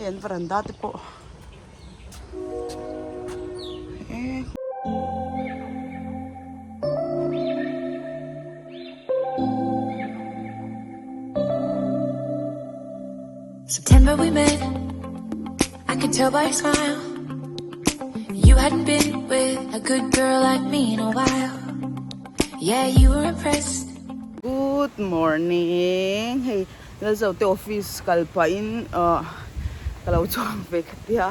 Hei an varanda te pawh eh. September we met I could tell by your smile You hadn't been with a good girl like me in a while Yeah you were impressed Good morning hei Lalzote office kal pahin ah ka lo chuang ve ka tia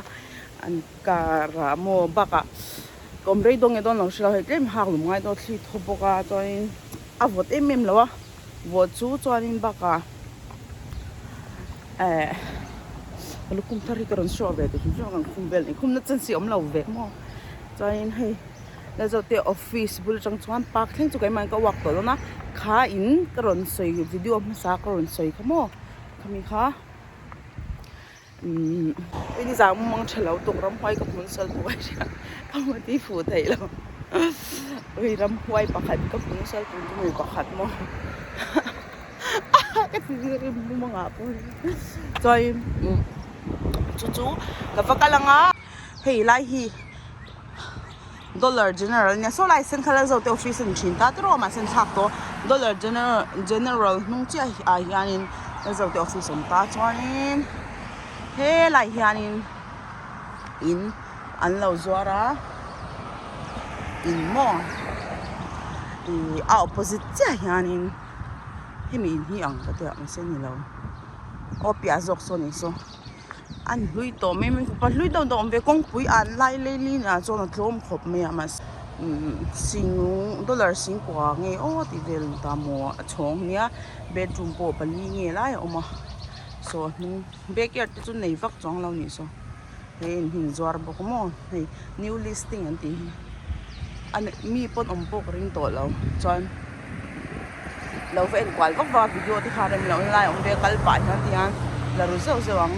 an car ah maw bakah ka awm rei dawn nge dawn lo hre lo hei tlem hak lum ngai dawn thli thaw bawk a chuanin a vawt em em lo a vawt chu chuanin bakah eh ka lukhum thar hi ka rawn show ve tih hrim hrim a kan khum vel ni khumna chan si awm lo ve maw chuanin hei. Lalzote office bul atang chuan park thleng chu keimah in ka walk tawh dawn a kha in ka rawn sawi video hmasa ka rawn sawi kha maw khami kha umm ni zan mumang tha lo tuk ramhuai ka hmun sal pawh a hria ka hmu ti fuh theih lo ui ramhuai pakhat ka hmun sal tun chu mi pakhat maw ka ti rim mumangah pawh chuan chu chu ka va kal ang a hei lai hi. Dollar General nia saw lai sen kha la zo te office a ni thin ta tiraw mahse an thlak tawh Dollar General General hnung chiah ah hianin la zo te office a awm ta chuanin helai hianin in an lo zuar a in maw ih a opposite chiah hianin hemi in hi ang ka tia mahse ni lo aw piah zawk saw ni saw. An hlui tawh mai mai khawp a hlui deuh deuh awm ve kawngpui an lai lei lin ah chuan a tlawm khawp mai a mahse umm sing dollar singkua nge aw tih vel ni ta maw a chhawng nia bedroom pawh pali nge lai a awm a saw a hnung backyard te chu nei vak chuang lo nih saw he in hi an zuar bawk maw hei new listing an tih hi a mi pawn awm pawh ka ring tawh lo chuan. Lo va en kual vak vak a video te kha rem loh na lai a awm ve a kal pah hian ti hian la ru zeuh zeuh ang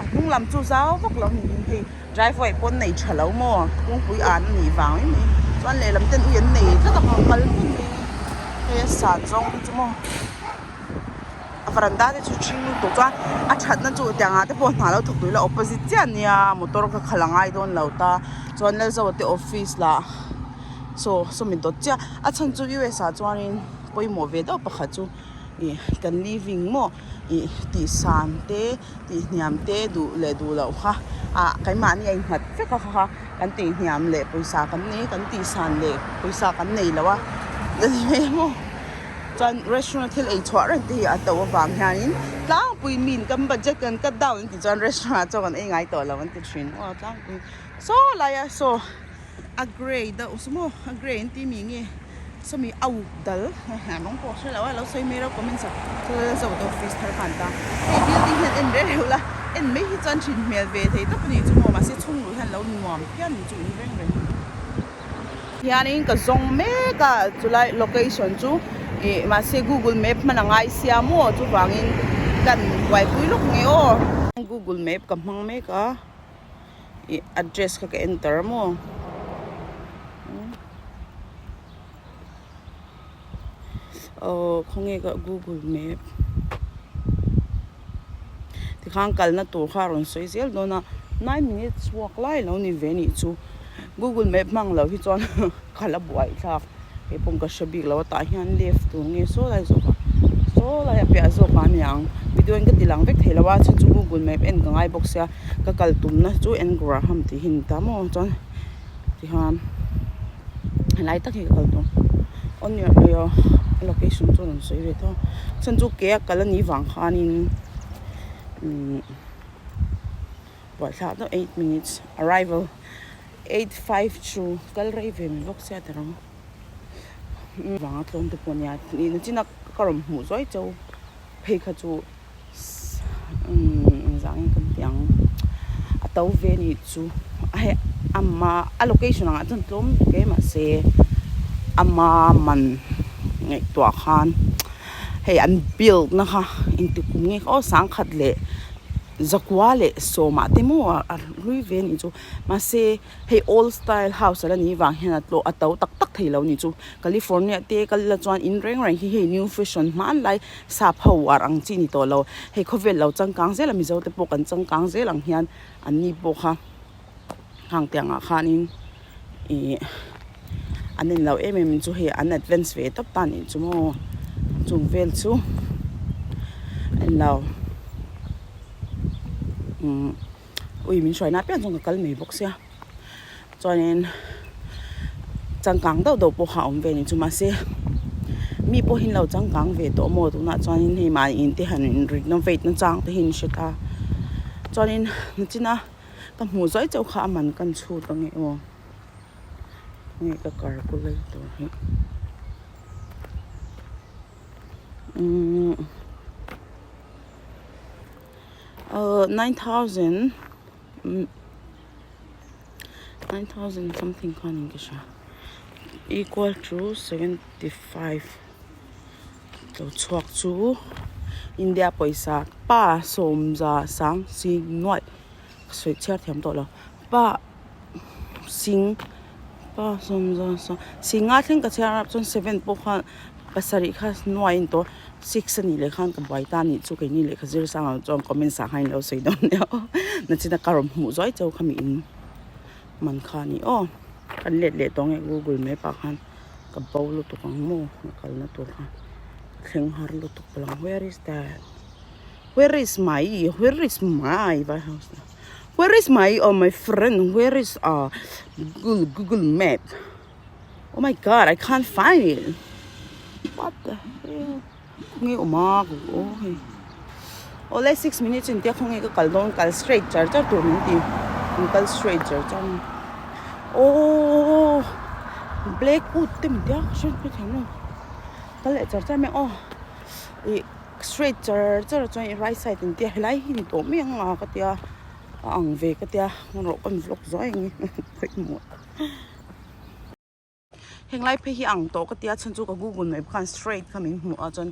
a hnung lam chu zau vak lo niin hei driveway pawh an nei tha lo maw kawngpui an a nih vang mai mai chuan lehlam ten ui an nei tlat a kal hmun mai hei a san zawng te chu maw a varanda te chu ṭhing lutuk chuan a ṭhatna chu tiang ah te pawh hna lo thawk tui la opposite chiah a nia motor kha khalh a ngai dawn lo ta chuan Lalzoa te office lah. Saw saw min dawt chiah a chhan chu U_S ah chuanin pawimawh ve deuh pakhat chu ih kan living maw ih tih san te tih hniam te duh leh duh loh kha ah keimahni a innghat vek a kha kan tih hniam leh pawisa kan nei kan tih san leh pawisa kan nei lo a maw chuan restaurant a thil ei chhuah reng te hi a to avang hianin tlangpui min kan budget kan cut down an tih chuan restaurant ah chuan kan ei ngai tawh lo an ti thin aw tlangpui saw lai a saw. A grey deuh saw maw a grey an tih mi nge sawmi a uk dal a rawng pawh hre lo a lo sawi mai reuh comment sak thil zo te office thar khan ta hei building hian en reng reuh la en mai hi chuan thin hmel ve thei tawp a nih chu maw mahse chhung luh hian lo nuam phian chu in reng reng hianin ka zawng mek a chulai location chu ih mahse google map hman a ngai sia maw chuvangin kan buaipui lawk nge aw google map ka hmang mek a. Ih address kha ka enter maw aw khawnge ka google map tikhan kalna tur kha a rawn sawi zel dawn a nine minutes walk lai lo ni ve nih chu google map hmang lo hi chuan ka la buai thlak hei pawh ka hre bik lo a tah hian left tur nge saw lai zawk ah saw lai a piah zawk ah aniang video in ka ti lang vek thei lo a chhan chu google map en ka ngai bawk sia ka kal tumna chu en Graham tih hi a ni ta maw chuan tihian helai tak hi ka kal tum on your location chu a rawn sawi ve tho a chhan chu ke a kal anih vang khanin umm buaithlak deuh eight minutes arrival. 852 kal rei ve mai bawk sia tiraw vanga tlawm te pawh a nia nihna chin a ka rawn hmuh zuai chau phei kha chu engzah nge kan tih ang a to ve a nih chu hei ama a location angah chuan tlawm hle mahse ama man ngaihtuah khan hei an build na kha engti kum nge kha aw sangkhat leh. Zakua leh sawmah te maw a hlui ve anih chu mahse hei old style house a la nih vang hian a tlawh a to tak tak thei lo anih chu California te kal ila chuan in reng reng hi hei new fashion hmanlai sap ho uar ang chi a ni tawh lo hei khawvel lo changkang zel a mizo te pawh kan changkang zel ang hian an ni pawh kha hang tiangah khanin ih an en lo em em chu hei an advance ve tawp ta anih chu maw chung vel chu en lo umm ui min hruai na apiang chuan ka kal mai bawk sia chuanin changkang deuh deuh pawh kha a awm ve anih chu mahse mi pawh hi an lo changkang ve tawh maw tunah chuanin hei mahni in te han in renovate na chang te hi an hre ta chuanin nachina. Ka hmuh zuai chauh kha a man kan chhut ang e aw nge ka calculator hi umm uh 9000 umm 9000 something khan in ka hria equal to 75 lo chhuak chu India pawisa pa sawmza sang si nuaih ka sawi chhiar thiam tawh lo pa sing pa sawmza sang si nga thleng ka chhiar a chuan seven pawh khan pasarih kha nuaih a ni tawh six a nih leh khan ka buai ta a nih chu keini lehkha zir sang ang chuan comment ah khan in lo sawi dawn nia aw nachina ka rawn hmuh zuai chauh kha mi in man kha a ni aw kan let leh tawh ang e google map ah khan. Ka bo lutuk ang maw ka kalna tur kha ka thleng har lutuk palh ang where is that where is my where is my vai house where is my oh my friend where is ah google google map oh my god I can't find it what the hell khawnge awm a aw hei awle six minutes in tia khawnge ka kal dawn kal straight char char tur min ti an kal straight char char a aww blackwood te min tia ka hriat pawh thiam lo kal leh char char mai aw ih straight char char ah chuan right side in tia helai hi ni tawh mai ang a ka tia a ang ve ka tia rawh ka vlog zuai ang e. Heng lai phei hi ang tawh ka tia chhan chu ka google mai bawk a straight kha min hmuh a chuan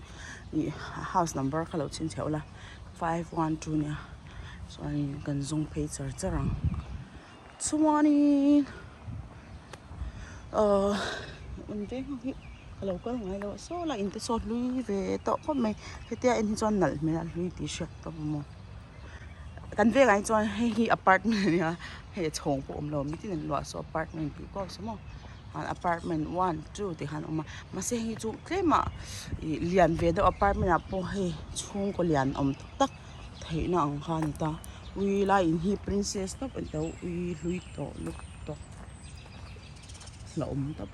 ih house number kha lo chhinchhiah ula 512 nia chuanin kan zawng phei char char ang chuanin ahh an veng ho hi ka lo kal ngai lo a saw lai in te saw hlui ve tawh khawp mai hetia en hi chuan nalh hmel a hlui tih hriat tawp a maw. Kan vengah hi chuan hei hi apartment a nia hei a chhawng pawh a awm lo mitin an luah saw apartment tih pawh a awm maw apartment one two tih khan a awm a mahse hei chu tlem ah ih lian ve deuh apartment ah pawh hei chhungkaw lian awm tak tak theihna ang kha a ni ta ui lai in hi princess tawp a ni tawh ui hlui tawh lutuk tawh la awm tawp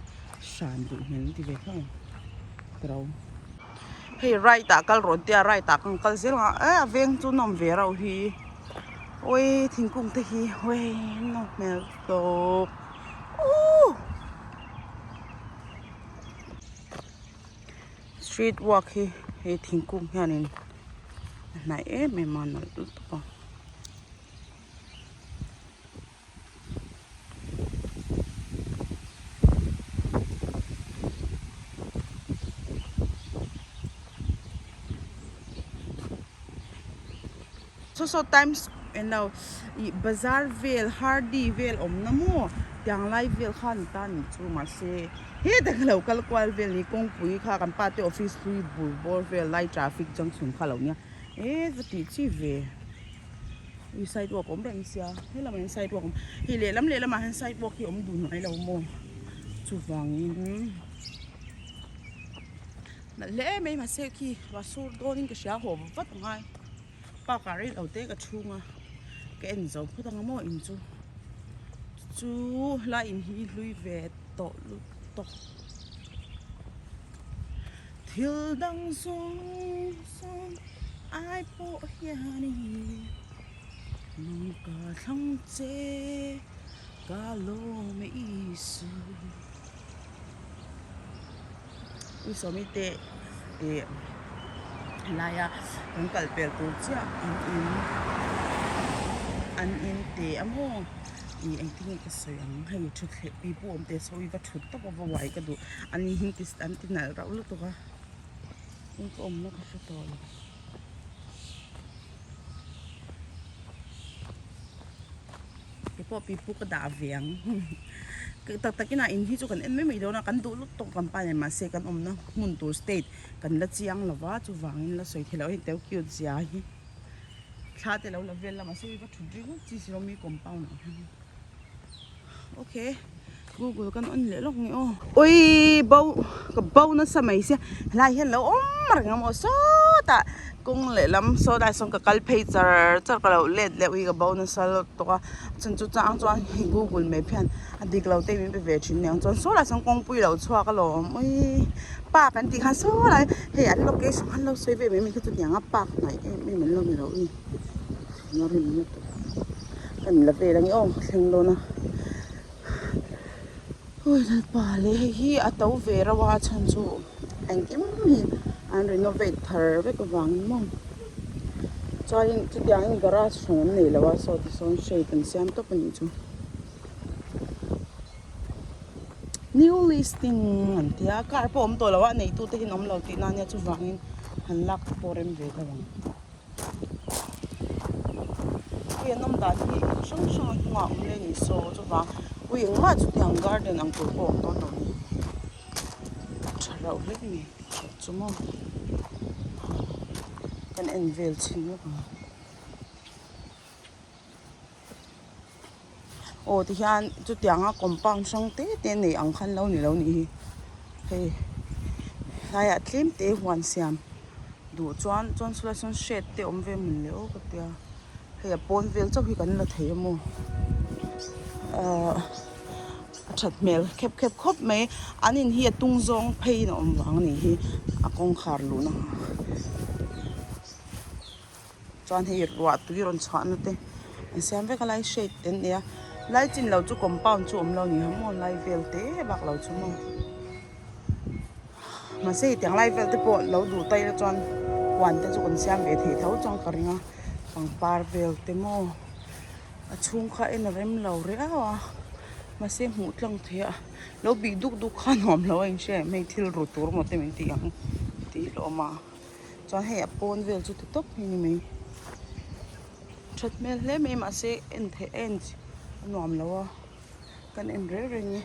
hran duh hmel an ti ve tho ang tiro. Hei right ah kal rawn tia right ah kan kal zel ang a eh a veng chu nawm ve rauh hi awii thingkung te hi awii nawm hmel tawp uuh street walk hi hei thingkung hianin a hnaih em em a nalh lutuk a. Saw saw times englo ih bazar vel hardy vel awm na maw tiang lai vel kha ni ta ni chu mahse hetah ka lo kal kual vel ni kawngpui kha kan pa te office hlui bur bawr vel lai traffic junction kha lo nia e va tih chi ve. Ui sidewalk awm reng sia helamah hian sidewalk awm hei lehlam lehlamah hian sidewalk hi awm dun ngai lo maw chuvangin nalh hle mai mahse khi va sur dawnin ka hria haw vat a ngai park ah rei lo te ka chhung a ka en zo phawt ang a maw in chu chu helai in hi hlui ve tawh lutuk thil dang zawng zawng. Ai pawh hianin nung ka thlang che ka lawm e Isu. Ui sawmi te ih helaia kan kal pel tur chiah an in an in te a maw ih engtin nge ka sawi ang hei thuthleh pipu awm te sawi va thut tawp a va uai ka duh an in hi an ti nalh rauh lutuk a. In ka awmna ka hre tawh lo. pawh pipu ka dah ve ang. Tak takin a in hi chu kan en mai mai dawn a, kan duh lutuk tawk kan pa nen mahse kan awmna hmun tur state kan la chiang lo va, chuvangin la sawi theih loh a hei teu cute zia hi. Thla te lo la vel la mahse va thut ringawt chi si lo mi compound ah hian. Okay google kan on leh lawk nge aw. Ui bo ka bo nasa mai sia helai hian lo awm reng a maw sawtah kawng lehlam sawtlai sawn ka kal phei char char ka lo let leh ui ka bo nasa lawk tawk a chhan chu chang chuan hei google map hian a dik lo te min pe ve thin aniang chuan sawlai sawn kawngpui lo chhuak alawm ui park an tih khan sawlai hei an location khan lo sawi ve mai mai kha chutiang a park hnaih em em an lo ni lo a ni. Eng a rim lutuk ka ni la vel ange aw ka thleng dawn a ui lalpa leh hei hi a to ve reuh a chhan chu engkim hi an renovate thar vek avangin maw chuanin chutiangin garage hran an nei lo a saw tisawn shade an siam tawp a nih chu new listing an tia car pawh a awm tawh lo a neitute hi an awm lo tihna ania chuvangin han lak te pawh rem ve deuh ang. Ui an awm dan hi hrang hrang a hnungah awm leh a ni saw chuvang ui engmah chutiang garden ang tur pawh a awm dawn lo a ni tha reuh hle mai chu maw kan en vel chhin lawk ang. Aw tihian chutianga compound hrang te te nei ang khan lo ni lo nih hi hei tlaiah tlem te huan siam duh chuan chuan chulai sawn shed te awm ve mawn le aw ka tia hei a pawn vel chauh hi kan la thei a maw ahh a that hmel khep khep khawp mai an in hi a tung zawng pheiin a awm vang a nih hi a kawngkhar luhna. Chuan hei ruah tui rawn chhuah na te an siam vek a lai shade te an nei a lai chin lo chu compound chu awm lo ni ha maw lai vel te bak lo chu maw mahse hei tiang lai vel te pawh lo duh ta ila chuan huan te chu kan siam ve thei tho chuan ka ring a pangpar vel te maw a chhung kha en a rem lo riau a mahse hmuh tlang theih a lo bih duk duk kha nuam lo a inhria em hei thil ru tur maw te min tih ang tih hlawm a. Chuan hei a pawn vel chu ti tawp hi ni mai that hmel hle mai mahse en theih a en a nuam lo a kan en reng reng e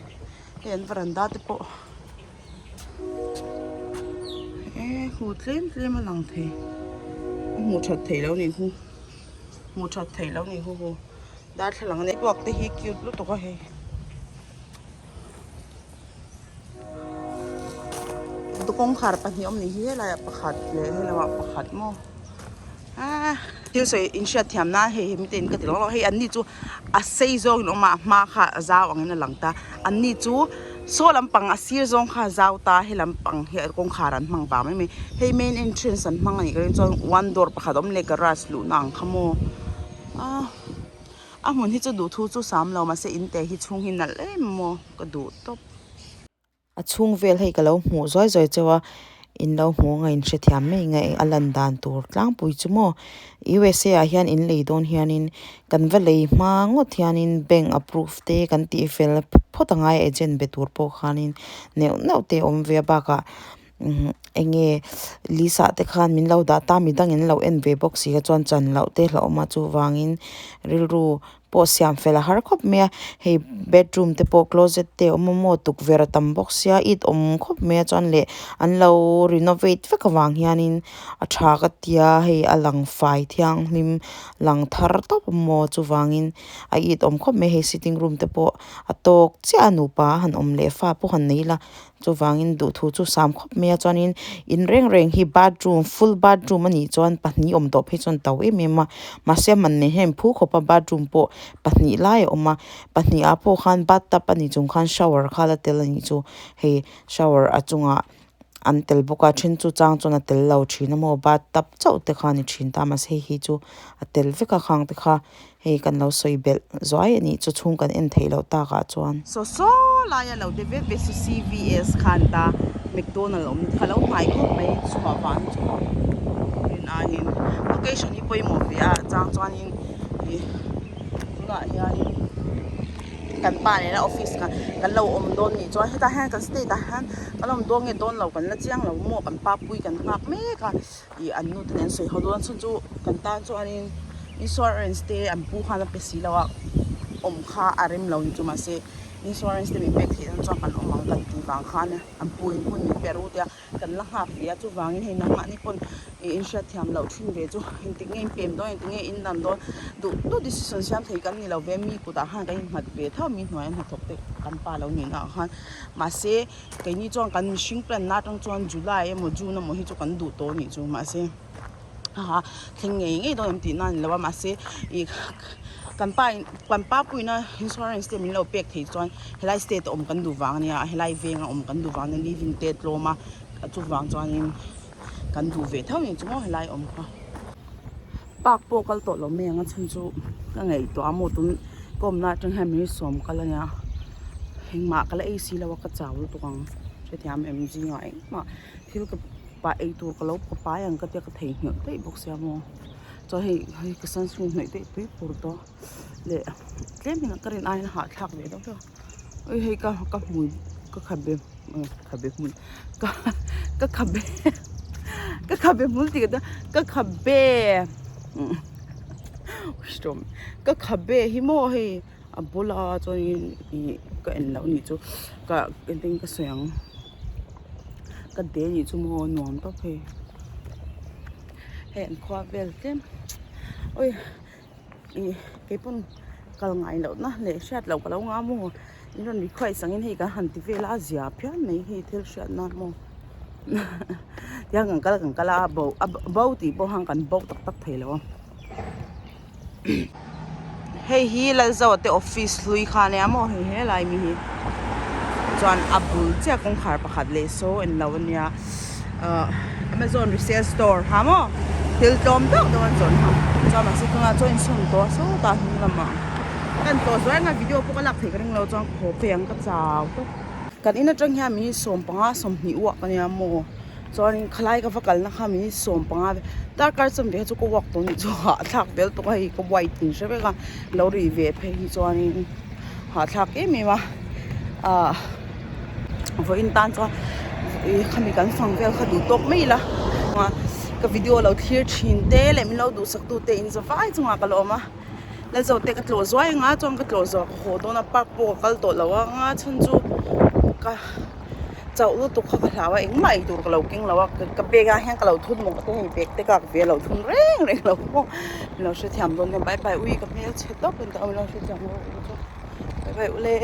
hei an varanda te pawh e hu tlem tlem a lang thei a hmuh that theih loh nih khu hmuh that theih loh nih khu hu darthlalang network te hi cute lutuk a hei. Kawngkhar pahnih awm ni hi helaiah pakhat leh helaiah pakhat maw ah thil sawi inhriat thiam nan hei hemi te in ka ti lawk lawk hei an ni chu a sei zawng in awm a a hma kha a zau ang in a lang ta an ni chu saw lampang a sir zawng kha a zau ta he lampang hi kawngkhar an hmang vang mai mai hei main entrance an hmang a nih ka ring chuan one door pakhat a awm leh garage luhna ang kha maw ah. A hmun hi chu duhthu chu sam lo mahse in te hi chhung hi nalh em maw ka duh tawp. A chhung vel hei ka lo hmuh zuai zuai chauh a, in lo hmuh anga in hrethiam mai nge a lan dan tur tlangpui chu maw USA ah hian in lei dawn hianin kan va lei hma ngawt hianin bank approve te kan tih fel phawt a ngai agent be tur pawh khanin neuh neuh te a awm ve a bakah eng nge list ah te khan min lo dah ta midang in lo en ve bawk si kha chuan chan loh te hlauhawm a chuvangin rilru pawh siam fel a har khawp mai a hei bedroom te pawh closet te a awm a maw tukverh a tam bawk sia it awm khawp mai a chuan leh an lo renovate vek avang hianin a tha ka tia hei a lang fai thianghlim lang thar tawp a maw chuvangin a it awm khawp mai a hei sitting room te pawh a tawk chiah a nupa a han awm leh fa pawh han nei ila. Chuvangin duhthu chu sam khawp mai a chuanin in reng reng hi bathroom full bathroom a nih chuan pahnih awm tawh phei chuan to em em a mahse a man nen hian phu khawp a bathroom pawh pahnih lai a awm a pahnih ah pawh khan bathtub a nih chung khan shower kha la tel a nih chu hei shower a chungah an tel bawk a then chu chang chuan a tel lo thin a maw bathtub chauh te kha a ni thin ta mahse hei hi chu a tel vek a khang te kha. Hei kan lo sawi belh zuai a nih chu chhung kan en theih loh takah chuan. Saw saw laia lo de vet vet chu CVS khan ta McDonald awm kha lo hnai khawp mai chhuah vang chu rin aiin location hi pawimawh ve a chang chuanin ih tunah hianin kan pa nena office kha kan lo awm dawn nih chuan hetah hian kan state ah hian kan awm dawn nge dawn lo kan la chiang lo maw kan pa pui kan nghak mek a. Ih an nu te nen sawi ho dawn a chhan chu kan tan chuanin insurance te an pu khan a pe si lo a. awm kha a rem lo ni chu mahse insurance te min pek theih nan chuan kan awm ang kan tih vang khan an pu in hun min pe ru tia kan la nghak ve a chuvangin hei nangmahni pawn ih inhriatthiam loh thin ve chu engtik nge in pem dawn engtik nge in dan dawn duh duh decision siam thei kan ni lo ve mi kutah khan kan innghat ve tho mi hnuaia hnathawk te kan pa lo nihna ah khan mahse keini chuan kan mihring plan na atang chuan July emaw June emaw hi chu kan duh tawh a nih chu mahse. Aha thleng ngei ngei dawn em tih na a ni lo a mahse ih kan pa in kan pa puiin a insurance te min lo pek thei chuan helai state a awm kan duh vang a nia helai veng a awm kan duh vang a nia living te tlawm a chuvang chuanin kan duh ve tho ang chu maw helai awm kha park pawh kal tawh lo mai ang a chhan chu ka ngaihtuah a maw tun ka awmna atang hian minute sawm kal a nia engmah ka la ei si lo a ka chau lutuk ang hrethiam em zingah engmah thil ka pah ei tur ka lo pa pai ang ka tia ka theihnghilh daih bawk sia maw chuan hei hei ka sunscreen hnawih daih pui pur tawh leh tlem in ka rin aiin a hahthlak ve deuh deuh a ui hei ka ka hmui ka khabe khabe hmul ka ka khabe ka khabe hmul tih ka ka khabe ka khabe hi maw hei a bula chuanin ih ka en loh anih chu ka engtin ka sawi ang ka de anih chu maw nuam tawp hei hei an khua vel tlem awi ih keipawn kal ngai loh na leh hriat loh ka lo nga maw in rawn request angin hei kan han ti vel a a zia phian mai hei thil hriat nan maw tiang kan kal kan kal a bo a bo tih pawh khan kan bo tak tak thei lo a. Hei hi Lalzoa te office hlui kha ania maw hei helai mi hi chuan a bul chiah kawngkhar pakhat leh saw en lo ania ahh Amazon resale store ha maw thil tlawm deuh deuh an zawrh ha chuan mahse tunah chuan insawn tawh a sawtah hnung lamah ka en tawh zuai anga video pawh ka lak theih ka ring lo chuan ka haw phei ang ka chau tawp kan in atang hian minute 15 20 uak ania maw. Chuanin khalai ka va kalna kha minute 15 vel darkar chanve kha chu ka walk tawh anih chu hahthlak vel tawk a hei ka white in hre vek a lo ri ve phei hi chuanin hahthlak em em a ahh vawiin tan chuan ih khami kan fang vel kha duh tawk mai ila ka video lo thlir thin te leh min lo duhsak tu te in zavai chungah ka la awm a Lalzo te ka tlawh zuai anga chuan ka tlawh zawh ka haw dawn a park pawh ka kal tawh lo anga chhan chu ka chauh lutuk kha ka hlau a engmah ei tur ka lo keng lo a ka bag ah hian ka lo thun mawk te hei bag te ka ak ve a lo thun reng reng lo maw min lo hrethiam dawn nia bye bye ui ka hmelchhe tawp in min lo hrethiam dawn bye bye ule.